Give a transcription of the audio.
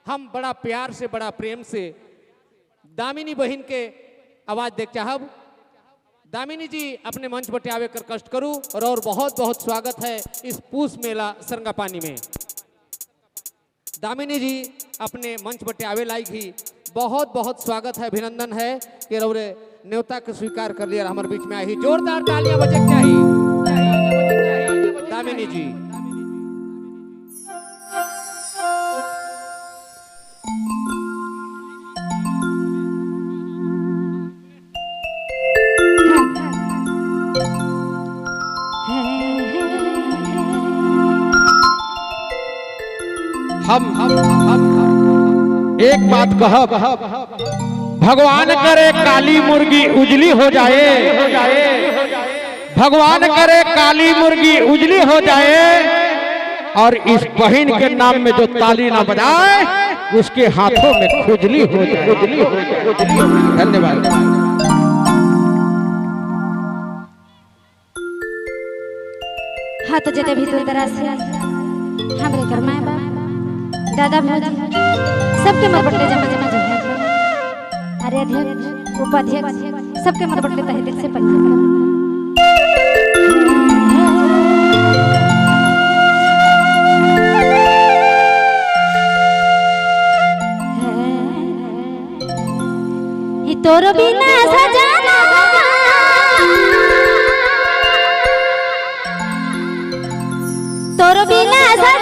हम बड़ा प्यार से, बड़ा प्रेम से दामिनी बहन के आवाज देख चाहब। दामिनी जी अपने मंच पर आवे कर कष्ट करूं और बहुत बहुत स्वागत है इस पूस मेला सरंगापानी में। दामिनी जी अपने मंच पर आवे लायक ही बहुत बहुत स्वागत है, अभिनंदन है कि रौरे न्योता के स्वीकार कर लिया, हमारे बीच में आई। जोरदार तालियां बजे के चाहिए दामिनी जी। हम एक बात कहब, भगवान करे काली मुर्गी उजली हो जाए, भगवान करे काली मुर्गी उजली हो जाए और इस बहन के नाम में जो ताली ना बजाए उसके हाथों में खुजली हो जाए। धन्यवाद। हाँ तो जते भी दूर दराज से हमरे कर माए बाप दादा भौजी सबके मर बटले जमा जमा जो है, अरे अध्यक्ष उपाध्यक्ष सबके मर बटले तहे दिल से पैसा। तोर बिना सजना तोर बिना सजना।